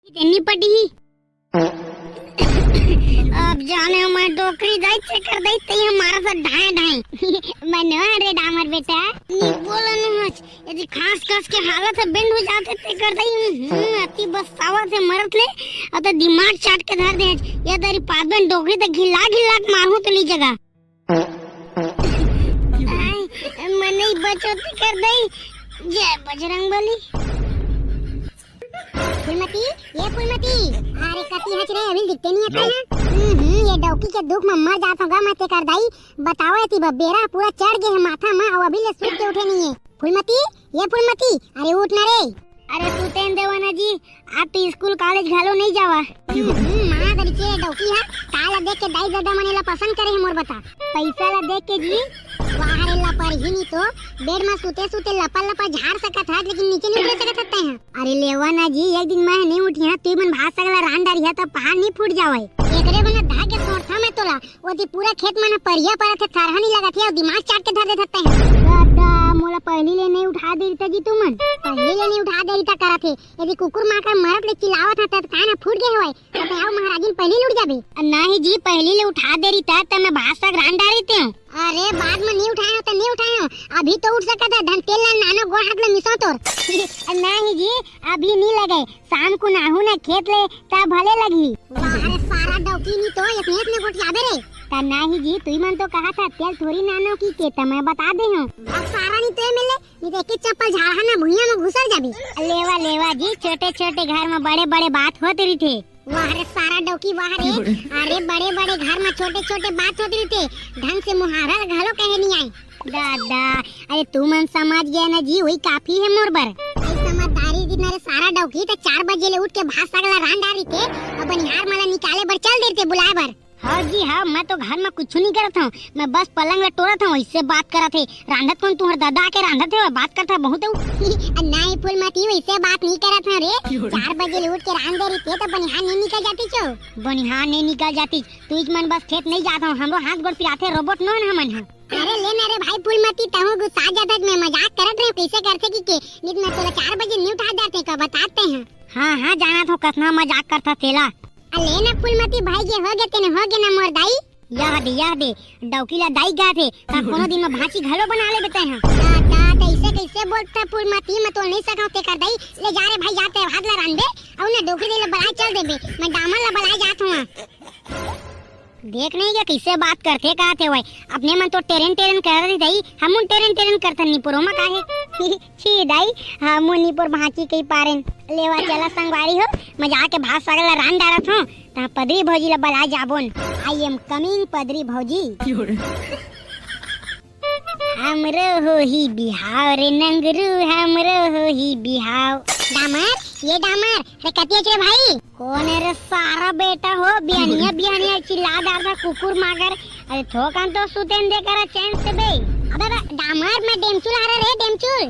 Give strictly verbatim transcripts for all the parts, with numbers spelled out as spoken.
तेनी पटी ही। अब जाने मैं डोकरी दाई, तेकर दाई, तई हमारा साथ ढाए ढाए। मनवा रे डामर बेटा, नी बोलन हच। यदि खास खास के हालत ह बेंड हो जाथे तेकर दाई, हम्म, अति बस्सावा से मरत ले, अत दिमाग चाट के धर दे हच। ये तेरी पादन डोकरी त घिल्ला घिल्ला के मारहूं तो नी जगा। आय, मने बचो तेकर दाई। जय बजरंग बली। फूलमती, ये फूलमती, अरे कती हच रे, अभी दिखते नहीं है। हम्म, ये डौकी के दुख में मर जात होगा मैं तेकर दाई। बताओ एती ब-, बेरा पूरा चढ़ गए है माथा में, अउ अभी ले सूत के उठे नहीं है। फूलमती, ये फूलमती, अरे उठ ना रे। अरे सुतेन देवा ना जी, आप तो स्कूल कॉलेज घलो नहीं जावा। हम्म, माँ तरीके डौकी है, काल देख के दाई दादा मने ला पसंद करे है मोर बता। पैसा ला देख के जी, वाह रे लपर ही नहीं तो, बेड में सुते सुते लपर लपर झाड़ सकत है, लेकिन नीचे नहीं उतरे सकत है। अरे लेवा ना जी, एक दिन मैं नहीं उठिया, तू मन भात सगला रान डारिया, तब पहाड़ नहीं फूट जावे। एकरे बना धागे सोरथा में तोला, ओती पूरा खेत मन परिया परत हे, थरहा नहीं लगत हे, अउ दिमाग चाट के धर देत हते। दादा, मोला पहली ले नहीं उठा दे रहिता जी तुमन। पहली ले नहीं उठा दे रहिता करत हे, यदि कुकुर माकर मरत ले चिल्लावत हे, त कान फूट गए होय, त आओ महाराजिन पहली ले उठ जाबे। नहीं जी, पहली ले उठा दे रहिता, त मैं भात साग रान डारे रहितेंव। अरे, बाद में नहीं उठाए हो तो नहीं उठाए हो, अभी तो उठ सकत है, धन तेल ला नानो गोड़ हाथ ले मिसो तोर। नहीं जी, अभी नहीं लगे, शाम को नाहू ना खेत ले, ता भले लगही। वाह रे, सारा डौकी नहीं तो इतने इतने गोठियाबे रे। ता नहीं जी, तुई मन तो कहा था, तेल थोड़ी नानो की के, त मैं बता दे हूँ। अब सारा नहीं तो मिले, नहीं तो एक ही चप्पल झाड़ा ना भुइया में घुसर जाबे। लेवा, लेवा जी, छोटे छोटे घर में बड़े बड़े बात होत रहिथे। वाह रे सारा डौकी, वाह रे। अरे बड़े बड़े घर में छोटे छोटे बात होत रहिथे, ढंग से मुहावरा घलो कहे नहीं आए। दादा, अरे तुमन समझ गया ना जी, वही काफी है मोर बर। भाई समझदारी दिन रे सारा डौकी, तो चार बजे ले उठ के भात सगला रान डारी थे, और बनिहार मला निकाले बर चल देते बुलाए बर। हाँ जी हाँ, मैं तो घर में कुछ नहीं करत हूँ, मैं बस पलंग ला टोरत हूँ, इससे बात करत है। रांधत कौन, तुम्हारे दादा के रांधत है, बात करता बहुत है। नहीं फूलमती, वैसे बात नहीं करत हूँ रे। चार बजे ले उठ के रान दे रही थे, तो बनिहार नहीं निकल जाती छो। बनिहार नहीं निकल जाती, तू इस मन बस खेत नहीं जात हूँ, हमरो हाथ गोड़ पिराथे, रोबोट नो हन हमन ह। अरे ले ना रे भाई फूलमती, तहूँ गुस्सा जात हस, मैं मजाक करत रहे, कैसे करथे कि के, नित मैं तोला चार बजे नहीं उठा देते का बताते हैं। हाँ हाँ, जाना तो कतना मजाक करथा तेला। अले ना फूलमती भाई, जे हो गे तेने हो गे ना मोर दाई। यह दे, यह दे, डौकी ला दाई गा थे, का कोनो दिन में भांची घलो बना ले बताए हैं। ता, ता, ता, इसे कैसे बोलता फूलमती, मैं तो नहीं सकाऊं तेकर दाई। ले जा रे भाई, जा ते भात ला रांधे, अउ ना डोकरी दे ले बलाए चल देबे, मैं डामर ला बलाए जात हूँ। देख नहीं क्या कैसे बात करथे, का थे वही, अपने मन तो टेरन टेरन कर रही दाई, हम उन टेरन टेरन करथन निपुरो मा काहे। छी दाई, हम उन निपुर भांची कही पारेन। लेवा चला संगवारी हो, मैं जाके भात सगला रान डारत हूँ, ता पदरी भौजी ला बला जाबोन। I am coming पदरी भौजी। हमरो होही बिहाव रे नंगरू, हमरो होही बिहाव। डामर, ये डामर, रे कतिया रे भाई? कौन है रे सारा बेटा हो, बिहानिया बिहानिया चिल्ला डार था कुकुर मागर। अरे थोकन तो सुतेन दे करा चैन से बे। अबे बे, डामर मैं डेमचुल हरे रे डेमचुल।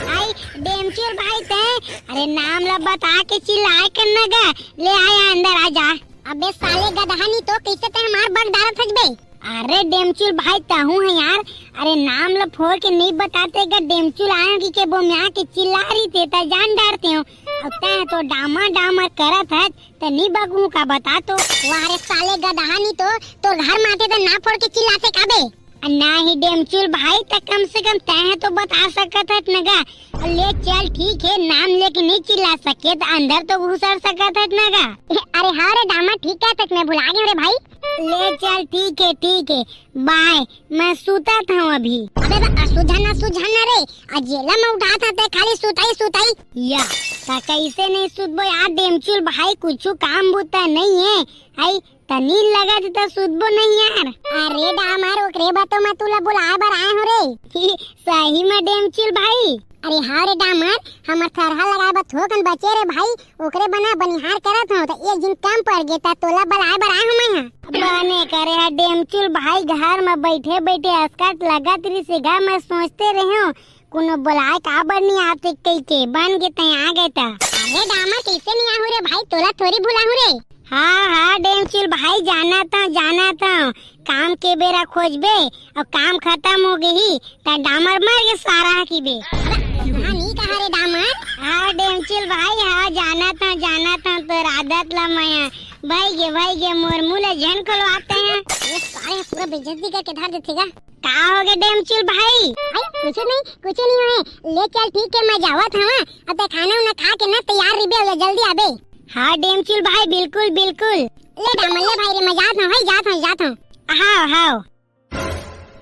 आई डेमचुल भाई ते, अरे नाम ला बता के चिल्लाए कर न गा। ले आया अंदर आ जा। अबे साले गदहा नी तो कैसे ते हमार बग डारत हस बे? अरे डेमचुल भाई तहूँ है यार, अरे नाम ला फोर के नहीं बताते गा डेमचुल आयो कि के बोम्या के चिल्ला रही थे ता जान डारते हो। अब ते तो डामा डामा करत है, ते नहीं बगू का बता तो। वाह रे साले गदहा नी तो, तोर घर माथे तो ना फोर के चिल्लाते का बे? अ, ना ही डेमचुल भाई, त कम से कम तैं तो बता सकत हस न गा। ले चल ठीक है, नाम लेके नहीं चिल्ला सके त अंदर तो घुसर सकत हस न गा। अरे हाँ रे डामा, ठीक है, तक मैं भुला गया रे भाई। ले चल ठीक है, ठीक है, बाय, मैं सुतत हूँ अभी। अबे बा, असुझन असुझन रे, अ जेला मैं उठा था ते खाली सुताई सुताई। या, त कैसे नहीं सुतबो यार डेमचुल भाई, कुछ काम बुता नहीं है। आई त नींद लगत त सुतबो नहीं यार। अरे डामर, ओकरे बर तो मैं तुला बुलाए बर आए हूँ रे। सही में डेमचुल भाई? अरे हाँ रे डामर, हमर थरहा लगाए बर थोकन बचे रे भाई, ओकरे बना बनिहार करत हूँ, त एक दिन कम पड़ गे, त तोला बुलाए बर आए हूँ मैं हा। बने करे है डेमचुल भाई, घर में बैठे बैठे असकट लगत रही से गा, मैं सोचते रहे हूँ, कोनो बुलाए काबर नहीं आते कही के, बन के तय आ गए त। अरे डामर, कैसे नहीं आहू रे भाई, तोला थोड़ी भुलाहू रे। हाँ हाँ डेमचुल भाई, जाना था, जाना था, काम के बेरा खोजबे, और काम खत्म हो गई, त डामर मर के सारा की बे। अबे, हाँ, नी कहा रे डामर। हाँ, डेमचुल भाई, हाँ, जानत हँव, जानत हँव तोर आदत ला मैं। भई गे, भई गे, मोर मुँह ला झन खोलवाते हैं। ये सारे पूरा बेइज्जती करके धर देथे गा। का होगे डेमचुल भाई? अई, कुछु नहीं, कुछु नहीं होय। ले चल, ठीक है, मैं जावत हँव। अब तैं खाना उना खा के ना तैयार रहिबे, अउ जल्दी आबे। हाँ डेमचुल भाई, बिल्कुल, बिल्कुल। ले डामर, ले भाई रे, मैं जात हँव, हई जात हँव, जात हँव। हाँ, हाँ।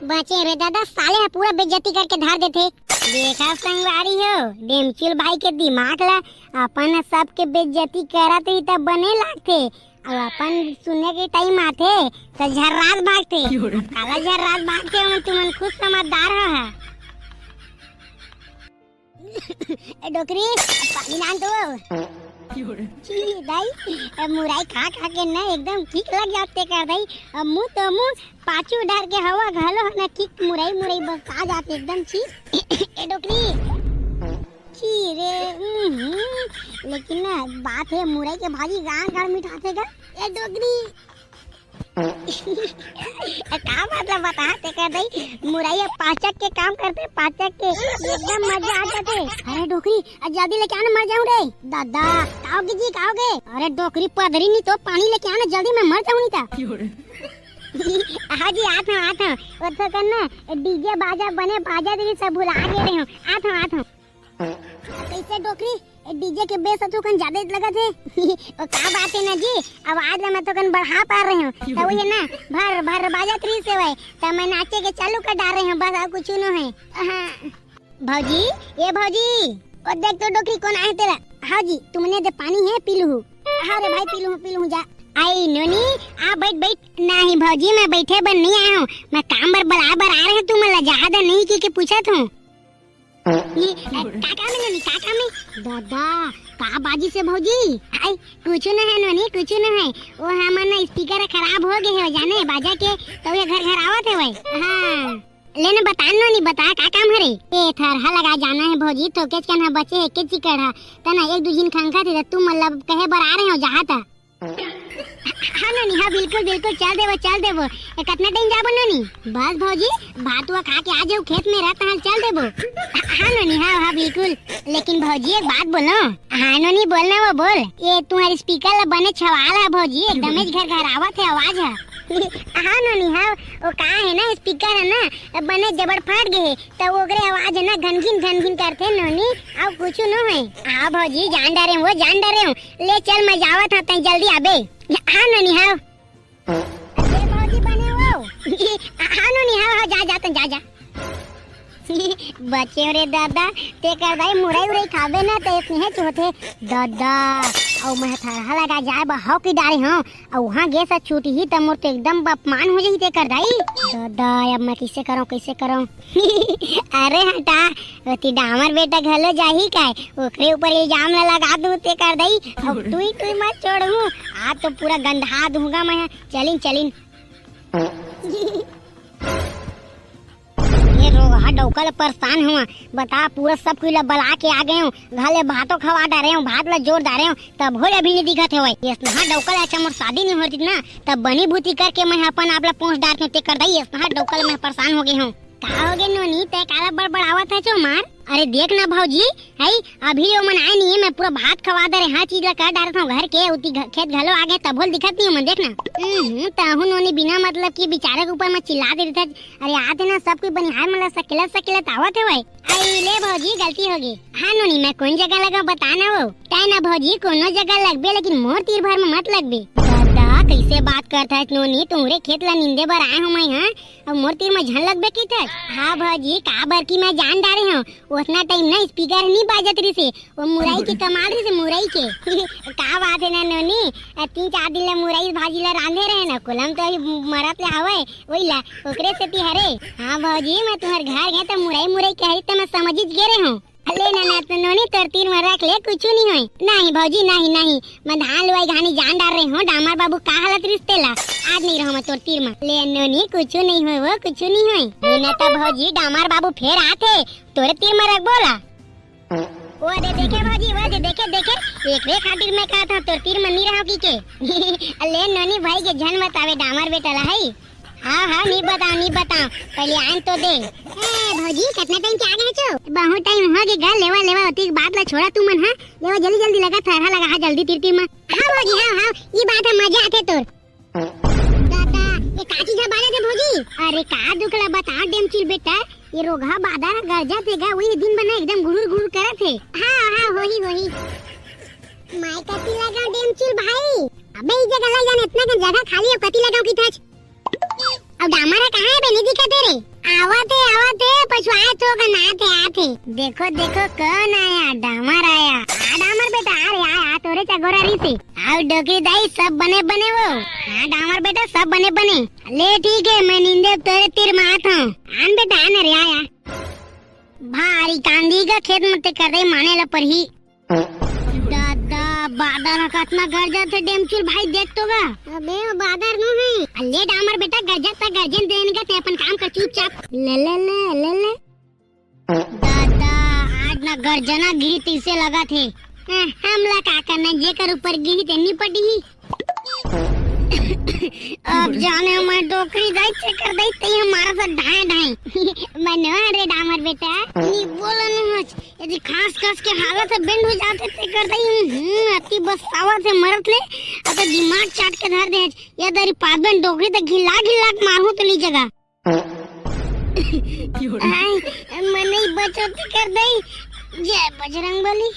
बचे रे दादा, साले ह पूरा बेइज्जती करके धर देथे। देखा संगवारी हो, डेमचुल भाई के दिमाग ला, अपन ह सबके बेइज्जती करत रही तब बने लागथे, अउ अपन सुने के टाइम आथे त झर्रात भागथे। अब काला झर्रात भागथे, ओमन तुमन खुद समझदार हो हा। ए डोकरी, पानी लान तो। छी दाई, ए मुरई खा खा के ना एकदम किक लग जाथे कर दाई। अब मुँह तो मुँह, पाछू डर के हवा घलो ना किक, मुरई मुरई बस आ जाथे एकदम छी। ए डोकरी, छी रे, हम्म, लेकिन ना बात हे मुरई के भाजी गाड़ गाड़ मिठाथे गा। ए डोकरी, का मतलब बता तेकर दाई, मुरई ह पाचक के काम करथे, पाचक के, एकदम मजा आ जाथे। अरे डोकरी, अ जल्दी लेके आना, मर जाऊं रे। दादा, का होगे जी, का होगे? अरे डोकरी पदरी नी तो पानी लेके आना जल्दी, मैं मर जाऊं नी ता। हाँ जी, आत हँव, आत हँव। ओथो कन ना, डीजे बाजा बने बाजत रहिस, सब भुला गे रहेंव। आत हँव, आत हँव। कइसे डोकरी, ए डीजे के बेस ह थोकन जादा लगत हे। ओ का बात हे ना जी, आवाज ला मैं थोकन बढ़ा पा रहे हँव। त वही ना, भर भर बाजत रहिस हवय, त मैं नाचे के चालू कर डारे हँव, बस अउ कुछु नो हे। हाँ। भौजी, ए भौजी, ओ देख तो डोकरी कोन आए तेला। हाँ जी, तुमने दे पानी है, पी लूँ। हाँ रे भाई, पी लूँ, पी लूँ, जा। आई नोनी, आ बैठ बैठ। नहीं भौजी, मैं बैठे बर नहीं आए हँव, मैं काम बर बलाए बर आ रहे हँव, तुमन ला जादा नहीं कहिके पूछत हँव। ये, अ, का काम हे नोनी, का काम हे? दादा, का बाजिस हे भौजी? आई, कुछु न हे नोनी, कुछु न हे। ओ हमर ना speaker खराब हो गे हे, जाने, बाजा के, त ओहे घर घर आवत हवय। हाँ। ले ना बता नोनी, बता, का काम हरे? ए, थरहा लगा जाना हे भौजी, थोकेच कन ह बचे हे, एके चिकड़ ह। त ना एक दू झिन खंखत हे, त तुमन ला कहे बर आ रहे हँव, जाहा त। हाँ नोनी, हाँ, बिल्कुल, बिल्कुल, चल देबो, चल देबो। ए, कतना टाइम जाबो नोनी? बस भौजी, भात हुआ खा के आ जाहू खेत में, रहत हल चल देबो। हाँ नोनी, हाँ, हाँ, बिल्कुल। लेकिन भौजी, एक बात बोलो। हाँ नोनी, बोल ना वो, बोल। ये तुम्हारे speaker ला बने छवाल है भौजी, एकदम घर घर आवत है आवाज है। हाँ नोनी, हाँ, वो का है ना, speaker है ना, बने जबड़ फाट गए है, त ओकरे आवाज है ना, घनघिन घनघिन करथे नोनी, अउ कुछु नो है। हाँ भौजी, जान डारे हूँ, जान डारे हूँ। ले चल, मैं जावत हँव, तैं जल्दी आबे। हाँ नोनी, हाँ। ए भौजी बने हो। हाँ नोनी, हाँ, हाँ, जा, जा, तैं जा, जा। बचे रे दादा, तेकर दाई मुरई उरई खाबे ना, त अइसने होथे। दादा, अउ मैं थरहा लगा जाए बर हव कहि डारे हँव, अउ उहाँ गे से छूटही त मोर तो एकदम अपमान हो जाही तेकर दाई। दादा, अब मैं कइसे करँव, कइसे करँव? अरे हटा, ओती डामर बेटा घलो जाही काय? ओकरे ऊपर इल्जाम ला लगा दूँ तेकर दाई। अब टुई टुई मत छोड़हूँ, आज तो पूरा गंधा दूँगा मैं। चलिन, चलिन। ये रोगहा डौका ले परेशान हवँ। बता, पूरा सब कुछ ला बला के आ गए हँव, घर ले भातो खवा डारे हँव, भात ला जोर डारे हँव, तभो ले अभी नहीं दिखत हवय। अइसनहा डौका ले अच्छा मोर शादी नहीं होतिस ना, तब बनी भूती करके मैं अपन आप ला पहुँच डारत हँव, तेकर दाई अइसनहा डौका ले मैं परेशान हो गए हँव। का हो गे नोनी, तैं काला बड़बड़ावत हस ओ मार? अरे देख ना भौजी, हई, अभी ले ओमन आए नहीं है, मैं पूरा भात खवा डारे हँव, हर चीज ला कर डारत हँव घर के, ओती घ-, खेत घलो आ गए, तभो ले दिखत नहीं ओमन, देख ना। हम्म, तहूँ नोनी बिना मतलब के बिचारा के ऊपर में चिल्ला दे रहिथस। अरे आत हे ना, सब कोई बनिहार मन ला सकेलत सकेलत आवत हवय। आई ले भौजी, गलती हो गे। हाँ नोनी, मैं कोन जगह लगाँव बता ना वो। तैं ना भौजी कोनो जगह लगबे, लेकिन मोर तीर भर में मत लगबे। दादा, कइसे बात करत हस नोनी, तुम्हरे खेत ला निंदे बर आए हँव मैं, हाँ? अउ मोर तीर में झन लगबे कहिथस? हाँ भौजी, काबर कि मैं जान डारे हँव, ओतना टाइम ना speaker नहीं बाजत रहिसे, वो मुरई के कमाल रहिसे, मुरई के। का बात है ना नोनी, अ, तीन चार दिन ले मुरई भाजी ला रांधे रहे ना, कोलम तो अभी मरत ले हवय, वही ला, ओकरे सेती हरे। हाँ भौजी, मैं तुम्हर घर गए त मुरई मुरई कहे त मैं समझिच गे रहे हँव। ले ना, ना, तो नोनी तोर तीर में रख ले, कुछु नहीं होय। नहीं भौजी, नहीं, नहीं, मैं धान लुवाई घानी जान डार रहे हँव, डामर बाबू का हालत रहिस तेला, आज नहीं रहँव मैं तोर तीर में। ले नोनी, कुछु नहीं होय वो, कुछु नहीं होय। ले ना तो भौजी, डामर बाबू फेर आथे, तोरे तीर में रखबो ला। वो दे देखे भौजी, वो दे देखे, देखे, एकरे खातिर मैं कहत हँव तोर तीर में नहीं रहँव कहिके। ले नोनी भई गे, झन बतावे डामर बेटा ला हई। हाँ हाँ, नहीं बताओ, नहीं बताओ, पहले आन तो दे। ए भौजी, कितना टाइम के आ गए छो? बहुत टाइम हो गए गा। लेवा लेवा, ओती बात ला छोड़ा तुमन, हाँ। लेवा जल्दी जल्दी लगा, थरहा लगा, हाँ जल्दी तीर तीर मा। हाँ भौजी, हाँ हाँ, ये बात है, मजा आते तोर। दादा, ये का चीज है बाजा दे भौजी? अरे का दुख ला बता डेमचुल बेटा, ये रोगहा बादर गरजत हे गा, वही दिन बना एकदम गुड़ुर गुड़ुर करत हे। हाँ हाँ, होही होही। माय कति लगाओ डेमचुल भाई? अबे ई जगह लग जाने, इतना कन जगह खाली है, कति लगाओ की थाच? अब डामर है कहाँ है बे, नहीं दिखत हे रे? आवत हे, आवत हे, पछुआए तो का नाते आते। देखो देखो, कौन आया? डामर आया। आ डामर बेटा, आ रे, आ, आ तोरे चगोरा री से। आओ डोकरी दाई, सब बने बने वो। हाँ डामर बेटा, सब बने बने। ले ठीक है, मैं निंदे तोरे तीर मारत हूँ। आन बेटा, आन रे, आया। भारी कांदी का खेत मते कर दे, माने ला परही। दादा, बादर ह कतना गरजत हे डेमचुल भाई, देख तो गा। अबे, वो बादर नो है। ले डामर बेटा, गरजत त गरजन देन का, ते अपन काम कर चुपचाप। ले, ले, ले, ले, ले। दादा, आज ना गरजना गिरी तइसे लगत हे। हाँ, हमला का करना, जेकर ऊपर गिरी ते निपटी ही। अब जाने मैं डोकरी जाई, चेकर दाई, तई हमारा साथ ढाए ढाए। मनवा रे डामर बेटा, नी बोलन हच। यदि खास खास के हालत है बेंड हो जाते, चेकर दाई, हम्म, अति बस सावा से मरत ले, अत दिमाग चाट के धर दे हच। ये दरी पादन डोकरी त घिला घिला के मारू तो नी जगह। आय, मैं नहीं बचो, चेकर दाई। जय बजरंग बली।